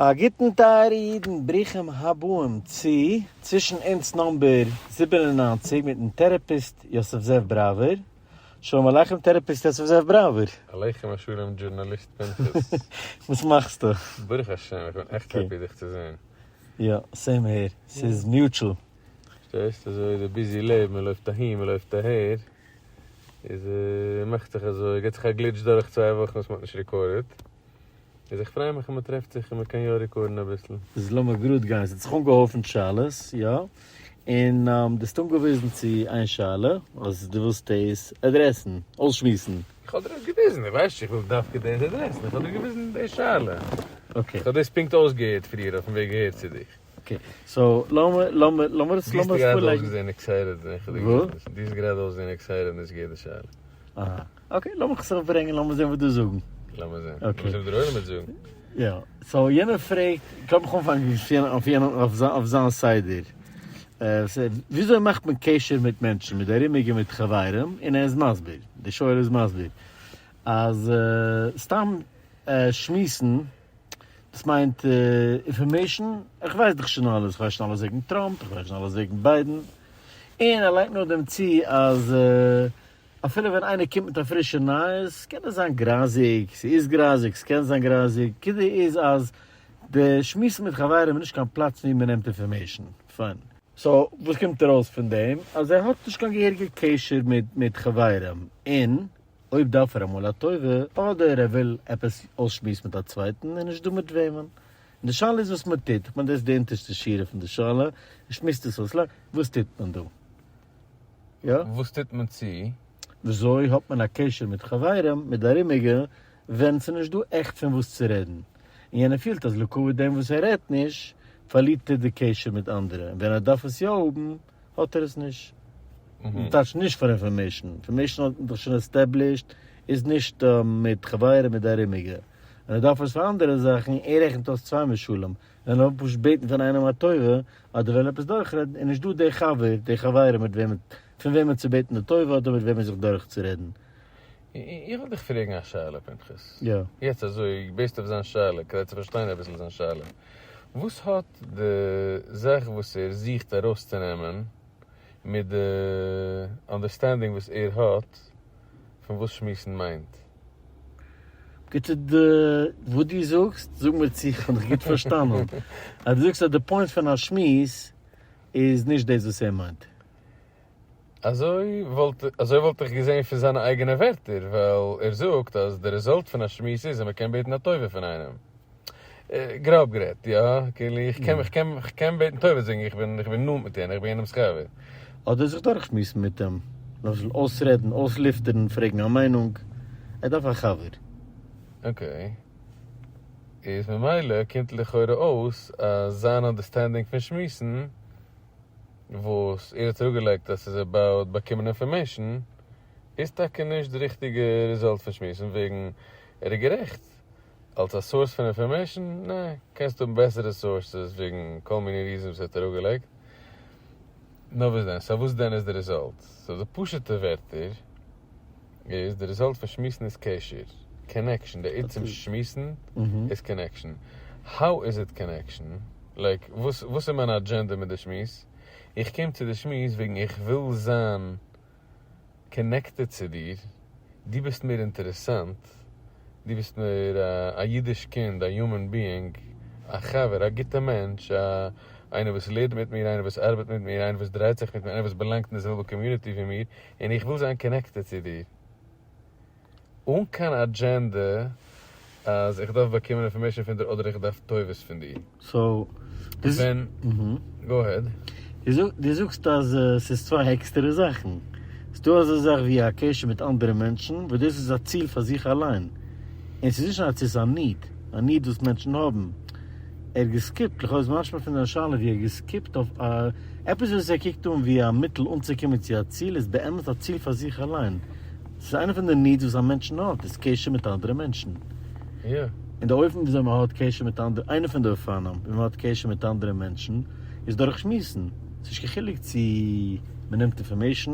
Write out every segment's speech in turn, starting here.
א גוטן טייערע אידן, ברוכים הבאים צו צווישן אונז number 97 מיטן therapist יוסף זאב בראווער. שלום עליכם therapist יוסף זאב בראווער. עליכם השלום דזשורנאליסט פנחס. וואס מאכסטו? ברוך השם, איך בין עכט happy דיך צו זען. יא, same here, ס'איז mutual. פארשטייסט, אזוי די busy לעבן, מען לויפט אהין מען לויפט אהער, איז מאכט זיך אזוי, געט זיך א גליטש דורך צוויי וואכן וואס מען האט נישט recorded. איז איך פריי מיך אז מען טרעפט זיך און מען קען יא record ן אביסל. איז לאמיר גראד גיין, ס'האט זיך אנגעהויפנט שאלות, יא? און דו האסט אנגעוויזן צו איין שאלה אז דו ווילסט דאס address ן, אויסשמועסן. איך האב דיר עס געוויזן, איך ווייס נישט איך וויל דווקא דאס address ן, איך האב דיר געוויזן די שאלה. okay. איך האב דאס פונקט אויסגעהערט פריער אויפן וועג אהער צו דיך. okay, so לאמיר לאמיר לאמיר עס לאמיר עס דו האסט גראדע פארלייגן. אויסגעזען excited ווען איך האב דיר געוויזן. דו האסט גראדע אויסגעזען excited ווען דו האסט געהערט די שאלה. אהא. okay, לאמיך עס ארויפברענגען, לאמיר זען וואס דו זאגן. לאמיר זען. לאמיר זען וואס דער עולם וועט זאגן. יא, so יענער פרעגט, לאמיך אנפאנגען אויף יענעם, אויף זיין סדר. וויאזוי מאכט מען קשר מיט מענטשן, מיט די ארומיגע, מיט חברים, און ער איז מסביר, די שואל איז מסביר, אז סתם שמועסן, דאס מיינט information, איך ווייס דאך שוין אלעס, איך ווייס שוין אלעס וועגן טראמפ, איך ווייס שוין אלעס וועגן ביידן, און ער לייגט נאכדעם צו אז אפילו ווען איינער קומט מיט א פרישע נייעס קען עס זיין גרייזיג, ס'איז גרייזיג, ס'קען זיין גרייזיג, נקודה איז אז די שמועסן מיט חברים איז נישט קיין פלאץ ווי מ'נעמט information, פיין. so וואס קומט ארויס פון דעם? אז ער האט נישט קיין געהעריגע קשר מיט מיט חברים, און אויב דארף ער אמאל א טובה, אדער ער וויל עפעס אויסשמועסן מיט א צווייטן, איז נישט דא מיט וועמען. און די שאלה איז וואס מ'טוט, כ'מיין דאס איז די אונטערשטע שורה פון די שאלה, ער שמועסט עס אויס, וואס טוט מען דא? יא? וואס טוט מען צו? וויאזוי האט מען א קשר מיט חברים, מיט די ארומיגע, ווען ס'נישט דא עכט פון וואס צו רעדן, און יענער פילט אז לכבוד דעם וואס ער רעדט נישט, פארלירט ער די קשר מיט אנדערע, און ווען ער דארף עס יא האבן, האט ער עס נישט. טייטש נישט פאר information, information האט מען דאך שוין established, איז נישט מיט חברים מיט די ארומיגע. ווען ער דארף עס פאר אנדערע זאכן, ער רעכנט אויס צוויי משלים, ווען ער וויל פשוט בעטן פון איינעם א טובה, אדער וויל עפעס דורכרעדן, איז נישט דא דער חבר, די חברים מיט וועמען, פון וועמען צו בעטן די טובה אדער מיט וועמען זיך דורכצורעדן. איך וויל דיך פרעגן א שאלה פנחס. יא. יעצט אזוי based אויף זיין שאלה, כדי צו פארשטיין אביסל זיין שאלה. וואס האט די זאך וואס ער זוכט ארויסצונעמען מיט די understanding וואס ער האט פון וואס שמועסן מיינט? גוט די וואס דו זאגסט, זאג מיר צו איך האב דיך גוט פארשטאנען. אז דו זאגסט אז די point פון א שמועס איז נישט דאס וואס ער מיינט. אזוי וואלט אזוי וואלט איך געזען פון זיינע אייגענע ווערטער, ווייל ער זאגט אז די result פון א שמועס איז אז מען קען בעטן א טובה פון איינעם. גראב גערעדט, יא, כאילו איך קען איך קען איך קען בעטן טובות וועגן איך בין איך בין נאנט מיט יענעם, איך בין יענעמ'ס חבר. אדער זיך דורכשמועסן מיט אים, למשל אויסרעדן, אויסלופטערן, פרעגן א מיינונג. ער דארף א חבר. okay. איז ממילא קומט לכאורה אויס אז זיין understanding פון שמועסן וואס ער האט אראפגעלייגט אז ס'איז about באקומען information איז טאקע נישט די ריכטיגע result פון שמועסן וועגן ער איז גערעכט אלס א source פון information נע קענסט האבן בעסערע sources וועגן כל מיני reasons וואס ער האט אראפגעלייגט נאר וואס דען so וואס דען איז די result so די פשוטע ווערטער איז די result פון שמועסן איז קשר connection די עצם שמועסן איז connection how is it connection? like וואס וואס איז מיין אדזשענדע מיט די שמועס? איך קום צו די שמועס וועגן איך וויל זיין connected צו דיר, דו ביסט מיר אינטערעסאנט, דו ביסט מיר א אידיש קינד, א human being, א חבר, א גוטע מענטש, א איינער וואס לערנט מיט מיר, איינער וואס ארבעט מיט מיר, איינער וואס דרייט זיך מיט מיר, איינער וואס באלאנגט אין די זעלבע community ווי מיר, און איך וויל זיין connected צו דיר. אן קיין אדזשענדע אז איך דארף באקומען information פון דיר אדער איך דארף טובות פון דיר. so דו ווען, go ahead. דו זאגסט אז ס'איז צוויי עקסטערע זאכן. ס'דא אזא זאך ווי א קשר מיט אנדערע מענטשן וואס דאס איז א ציל פאר זיך אליין. און ס'איז נישט נאר א ציל ס'איז א need. א need וואס מענטשן האבן. ער האט געסקיפט, לכאו' איז משמע פון זיין שאלה ווי ער האט געסקיפט אויף א עפעס וואס ער קוקט אן ווי א מיטל אנצוקומען צו א ציל איז באמת א ציל פאר זיך אליין. ס'איז איינע פון די needs וואס א מענטשן האט, איז קשר מיט אנדערע מענטשן. יא. און די אופן וויאזוי מען האט קשר מיט אנדערע, איינע פון די אופנים ווי מען האט קשר מיט אנדערע מענטשן, איז דורך שמועסן. ס'איז נישט קיין חילוק צו מען נעמט information,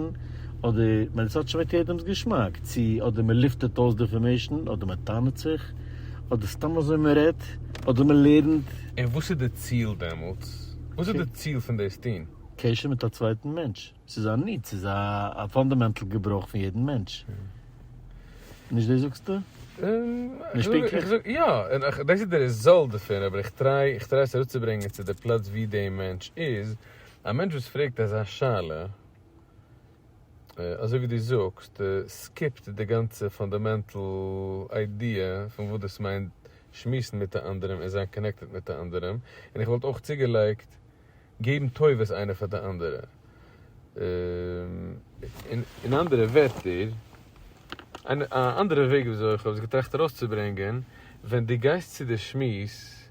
אדער, מען עס האט שוין מיט יעדעמ'ס געשמאק, צו אדער מען לופטערט אויס די information, אדער מען טענה'ט זיך, אדער סתם אזוי מען רעדט. אדער מען לערנט. און וואס איז די ציל דעמאלטס? וואס איז די ציל פון דאס טון? קשר מיט א צווייטן מענטש. ס'איז א need, ס'איז א fundamental געברויך פון יעדן מענטש. נישט דאס זאגסטו? נישט פונקטליך? יא, און דאס איז די result דערפון, אבער איך try, איך try עס אראפצוברענגען צו די פלאץ ווי די מענטש איז. א מענטש וואס פרעגט אזא שאלה, אזוי ווי דו זאגסט, skip ט די גאנצע fundamental idea פון וואס דאס מיינט שמועסן מיט א אנדערעם און זיין connected מיט א אנדערעם, און איך וואלט אויך צוגעלייגט געבן טובות איינער פאר די אנדערע. אין אנדערע ווערטער, א אנדערע וועג וויאזוי איך האב עס געטראכט ארויסצוברענגען, ווען דו גייסט צו די שמועס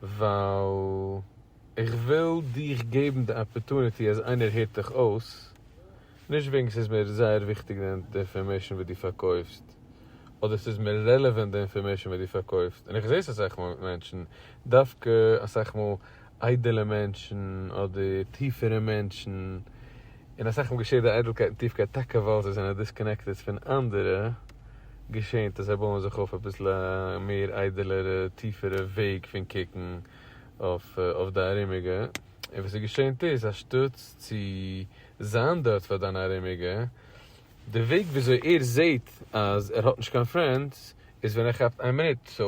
ווייל איך וויל דיך געבן די opportunity אז איינער הערט דיך אויס, נישט וועגן ס'איז מיר זייער וויכטיג די information וואס דו פארקויפסט, אדער ס'איז מיר relevant די information וואס דו פארקויפסט, און איך זע עס אסאך מאל מיט מענטשן, דווקא אסאך מאל איידעלע מענטשן אדער טיפערע מענטשן, און אסאך מאל געשעט די איידלקייט און טיפקייט טאקע ווייל זיי זענען disconnected פון אנדערע, געשענט אז זיי בויען זיך אויף אביסל א מער איידעלערע טיפערע וועג פון קוקן אויף די ארומיגע, און וואס ס'געשענט איז אנשטאטס צו זיין דארט פאר דיינע ארומיגע, די וועג וויאזוי ער זעהט אז ער האט נישט קיין friends איז ווען ער כאפט איין מינוט, so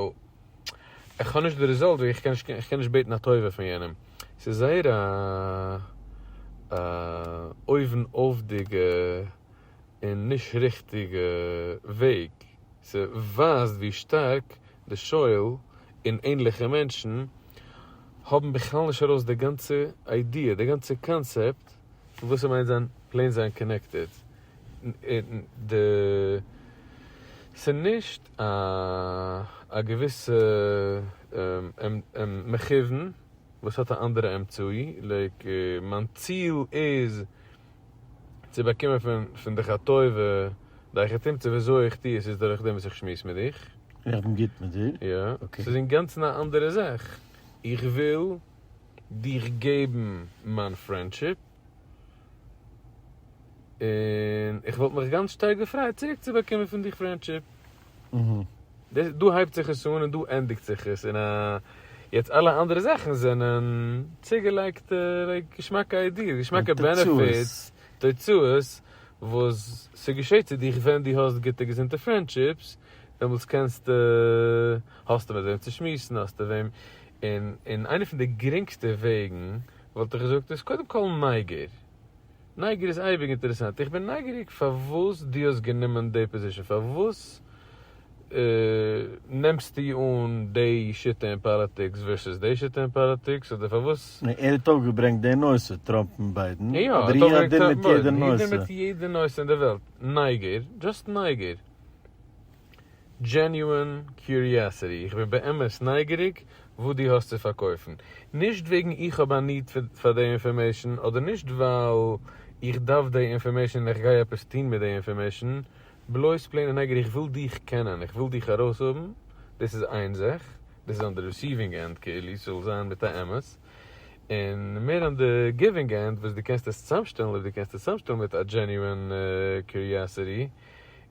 איך האב נישט די result וועגן איך קען נישט איך קען נישט בעטן א טובה פון יענעם, ס'איז זייער א א אויבן אויפדיגע און נישט ריכטיגע וועג, ס'ווייזט ווי שטארק די שואל און ענליכע מענטשן האבן בכלל נישט ארויס די גאנצע idea, די גאנצע קאנצעפט פון וואס ס'מיינט זיין plain זיין connected. די ס'נישט א א געוויסע מכוון וואס האט א אנדערע אמצעי, like מיין ציל איז צו באקומען פון דיך א טובה, דיך תמצא וויאזוי איך טו עס איז דורך דעם וואס איך שמועס מיט דיך. איך בין גוט מיט דיר. יא. ס'איז אינגאנצן א אנדערע זאך. איך וויל דיך געבן מיין friendship, און איך וואלט מיך גאנץ שטארק געפרייט צוריק צו באקומען פון דיך friendship. דא הייבט זיך עס אן און דא ענדיגט זיך עס, און יעצט אלע אנדערע זאכן זענען צוגעלייגטע like געשמאקע ideas, געשמאקע benefits, תוצאות, וואס ס'געשעט צו דיך ווען דו האסט גוטע געזונטע friendships, דעמאלטס קענסטו, האסטו מיט וועם צו שמועסן, האסטו וועם, און און איינע פון די גרינגסטע וועגן וואלט איך געזאגט איז קודם כל נייגער. נייגער איז אייביג אינטערעסאנט. איך בין נייגעריג פארוואס דו האסט גענומען די position, פארוואס נעמסטו אן די שיטה אין politics versus די שיטה אין politics, אדער פארוואס. נו, ער האט אויפגעברענגט די נושא, טראמפ און ביידן, יא, אבער ער האט איר האט אויפגעברענגט דין טראמפ מיט און יעדע ביידן, איר דין נושא. מיט יעדע נושא אין די וועלט. נייגער, just נייגער. Genuine curiosity, איך בין באמת נייגעריג וואס דו האסט צו פארקויפן. נישט וועגן איך האב א need פאר די information, אדער נישט ווייל איך דארף די information און איך גיי עפעס טון מיט די information, בלויז plain ע נייגער, איך וויל דיך קענען, איך וויל דיך ארויסהאבן, דאס איז איין זאך, דאס איז on the receiving end כאילו, ס'זאל זיין מיט א אמת, און מער on the giving end וואס דו קענסט עס צוזאמשטעלן, אויב דו קענסט עס צוזאמשטעלן מיט א genuine curiosity,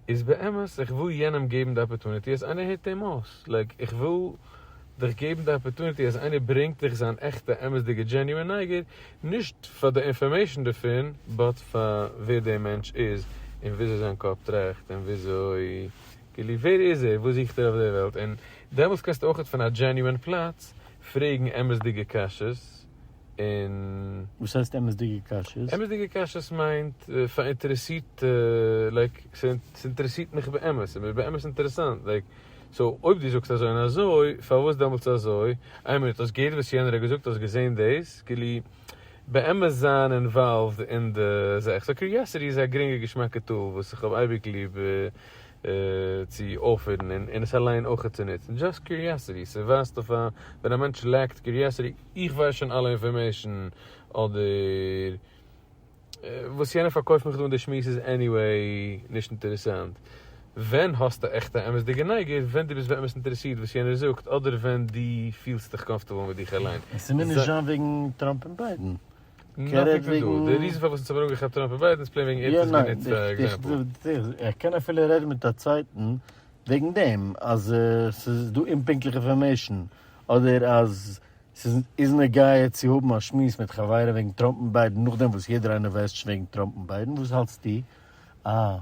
איז באמת איך וויל יענעם געבן די opportunity אז איינער הערט אים אויס, like איך וויל דיך געבן די opportunity אז איינער ברענגט דיך זיין עכטע אמת'דיגע genuine נייגער, נישט פאר די information דערפון, but פאר ווער דער מענטש איז און וויאזוי זיין קאפ טראכט און וויאזוי כאילו ווער איז ער, וואס זוכט ער אויף דער וועלט, און דעמאלטס קענסטו אויכעט פון א genuine פלאץ פרעגן אמת'דיגע קשיות. און. וואס הייסט אמת'דיגע קשיות? אמת'דיגע קשיות מיינט פאראינטערעסירט, like ס'אינטערעסירט מיך באמת, ס'איז מיר באמת אינטערעסאנט, like so אויב דו זאגסט אזוי און אזוי, פארוואס דעמאלטס אזוי? איין מינוט, האסט געהערט וואס יענער האט געזאגט? האסט געזען דאס? כאילו באמת זיין involved אין די זאך. So curiosity איז א גרינגע געשמאקע tool וואס איך האב אייביג ליב צו offer ן און עס אליין אויכעט צו נוצן. Just curiosity, ס'ווייזט אויף א ווען א מענטש lack ט curiosity, איך ווייס שוין אלע information, אדער וואס יענער פארקויפט מיך דא אין די שמועס איז anyway נישט אינטערעסאנט. ווען האסטו עכטע אמת'דיגע נייגער? ווען דו ביסט באמת אינטערעסירט וואס יענער זאגט, אדער ווען דו פילסט דיך comfortable מיט דיך אליין. און ס'מוז נישט זיין וועגן טראמפ און ביידן. Nothing to do. די reason פארוואס אונז האבן אנגעכאפט טראמפ און ביידן איז plain וועגן ער האט עס גענוצט פאר example. איך קען אפילו רעדן מיט א צווייטן וועגן דעם אז ס'איז דא אומפונקטליכע information. אדער אז ס'איז איז נוגע צו האבן א שמועס מיט חברים וועגן טראמפ און ביידן נאכדעם וואס יעדער איינער ווייסט שוין וועגן טראמפ און ביידן, וואס האלטסטו? אה,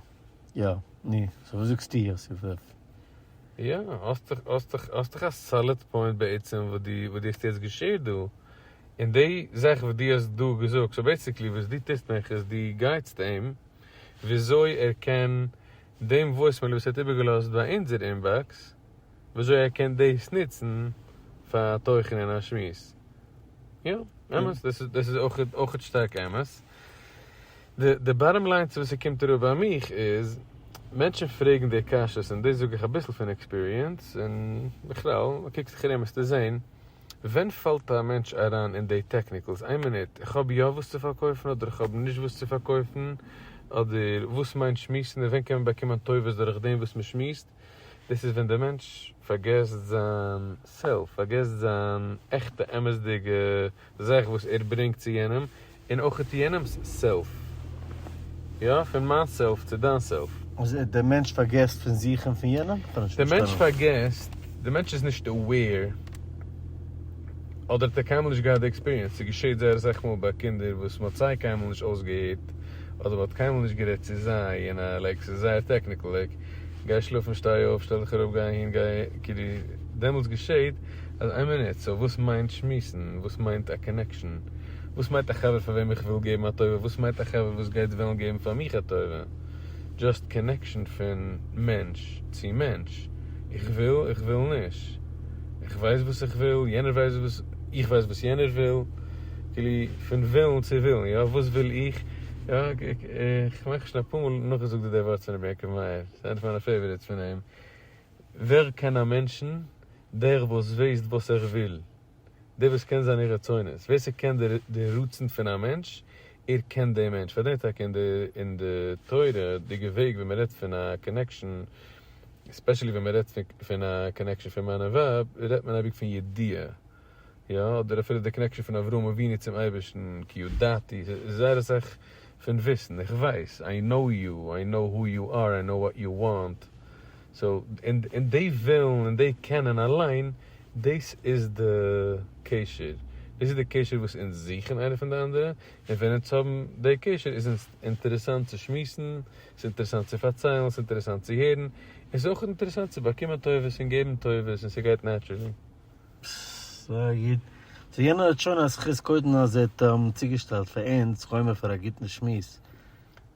יא, נו, so וואס זאגסטו יוסף זאב? יא, האסט דאך, האסט דאך, האסט דאך א solid point בעצם וואס דו, וואס דו האסט יעצט גע share ט דא, און די זאך וואס דו האסט דא געזאגט, so basically וואס דו טוסט מיך איז דו guide סט אים וויאזוי ער קען דעם voicemail וואס ער האט איבערגעלאזט ביי אונזער inbox, וויאזוי ער קען דאס נוצן פאר תוכן אין א שמועס. יא, אמת, דאס איז דאס איז אויך אויכעט שטארק אמת. די די bottom line צו וואס ס'קומט אראפ ביי מיך איז, מענטשן פרעגן די קשיות און דאס זאג איך אביסל פון experience, און בכלל, קוק זיך ארום וועסטו זען, ווען פאלט א מענטש אריין אין די technicals? איין מינוט, איך האב יא וואס צו פארקויפן אדער איך האב נישט וואס צו פארקויפן, אדער וואס מיינט שמועסן און ווען קען מען באקומען טובות דורך דעם וואס מען שמועסט, דאס איז ווען דער מענטש פארגעסט זיין self, פארגעסט זיין עכטע אמת'דיגע זאך וואס ער ברענגט צו יענעם, און אויכעט יענעמ'ס self. יא, פון מיין self צו דיין self. אז דער מענטש פארגעסט פון זיך און פון יענעם? כ'האב נישט דער מענטש פארשטאנען. פארגעסט, דער מענטש איז נישט aware, אדער האט ער קיינמאל נישט געהאט די experience, ס'געשעט זייער אסאך מאל ביי קינדער וואס מ'האט זיי קיינמאל נישט אויסגעהערט, אדער מ'האט קיינמאל נישט גערעדט צו זיי, און א like ס'איז זייער technical, like גיי שלאפן שטיי אויף שטעל דיך אראפ גיי אהין גיי אהער, כאילו דעמאלטס געשעט אז איין מינוט, so וואס מיינט שמועסן? וואס מיינט א connection? וואס מיינט א חבר פאר וועם איך וויל געבן א טובה? וואס מיינט א חבר וואס גייט וועלן געבן פאר מיך א טובה? just connection פון מענטש צו מענטש, איך וויל, איך וויל נישט, איך ווייס וואס איך וויל, יענער ווייסט וואס, איך ווייס וואס יענער וויל, כאילו פון ווילן צו ווילן, יא, וואס וויל איך, יא, איך מיין כ'האב שוין אפאר מאל נאכגעזאגט די ווארט פון רבי יעקב מאיר, ס'איז איינע פון מיינע favorites פון אים, ווער קען א מענטשן? דער וואס ווייסט וואס ער וויל. דער וואס קען זיינע רצונות, ווער ס'קען די רצון פון א מענטש, ער קען דעם מענטש. פארדעם טאקע אין די אין די תורה'דיגע וועג ווען מ'רעדט פון א connection, especially ווען מ'רעדט פון א connection פון מאן און ווייב, רעדט מען אייביג פון ידיעה. יא, אדער אפילו די connection פון אברהם אבינו צום אייבערשטן, כי ידעתי, ס'איז זייער אסאך פון וויסן, איך ווייס, I know you, I know who you are, I know what you want. so, און די ווילן און די קענען אליין, דאס איז די קשר, דאס איז די קשר וואס אונז זוכן איינער פון די אנדערע, און ווען אונז האבן די קשר איז אונז אינטערעסאנט צו שמועסן, ס'איז אינטערעסאנט צו פארציילן, ס'איז אינטערעסאנט צו הערן, און ס'איז אויך אינטערעסאנט צו באקומען טובות און געבן טובות, און ס'גייט naturally. זייער גוט. so יענער האט שוין א זכות קודם אז ער האט צוגעשטעלט פאר אונז חומר פאר א גוטן שמועס.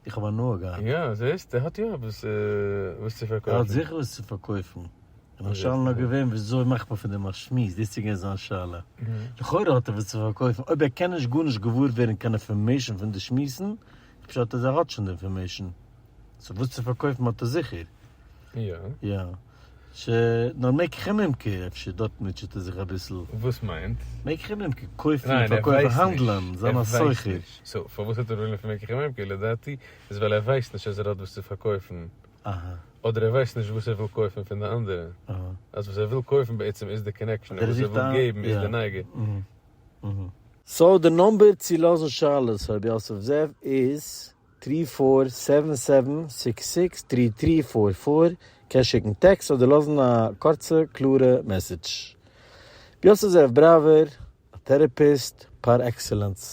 איך האב הנאה געהאט. יא, זעסט? ער האט יא וואס צו פארקויפן. ער האט זיכער וואס צו פארקויפן. מיין שאלה איז נאר געווען וויאזוי מאכט מען פון דעם א שמועס, דאס איז געווען זיין שאלה. לכאורה האט ער וואס צו פארקויפן, אויב ער קען נישט גארנישט געוואר ווערן קיין information פון די שמועסן, איז פשט אז ער האט שוין די information. so וואס צו פארקויפן האט ער זיכער. יא. יא. ש נאר מקח וממכר, אפשר דארט מוטשעט ער זיך אביסל. וואס מיינט? מקח וממכר, קויפן און פארקויפן, האנדלען, זיין א סוחר. so פארוואס האט ער ווילן פון מקח וממכר? לדעתי איז ווייל ער ווייסט נישט אז ער האט וואס צו פארקויפן. אדער ער ווייסט נישט וואס ער וויל קויפן פון די אנדערע. אז וואס ער וויל קויפן בעצם איז די connection, און וואס ער וויל געבן איז די נייגער. so די number צו לאזן שאלות פאר רבי יוסף זאב איז three four seven seven six six three three four four, קענסט שיקן טעקסט אדער לאזן א קורצע קלארע message. רבי יוסף זאב בראווער, א therapist par excellence.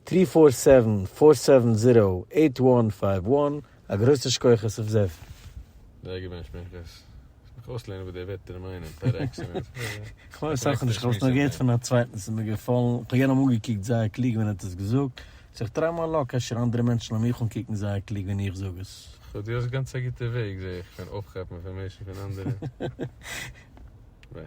three four seven four seven zero eight one five one, א גרויסן שכוח יוסף זאב. זייער געוואונטשן פנחס. זאל מיך אויסלערנען וואס די ווערטער מיינען, par excellence. כ'ווייס אויך נישט, כ'האב עס נאר געהערט פון א צווייטן, ס'איז מיר געפאלן, כ'האב יענעם אנגעקוקט זייער קלוג ווען ער האט עס געזאגט, so איך try מיין luck אפשר אנדערע מענטשן וועלן מיך אנקוקן זייער קלוג ווען איך זאג עס. so דו האסט גאנץ א גוטע וועג זעה איך פון אויפכאפן information פון אנדערע. ביי.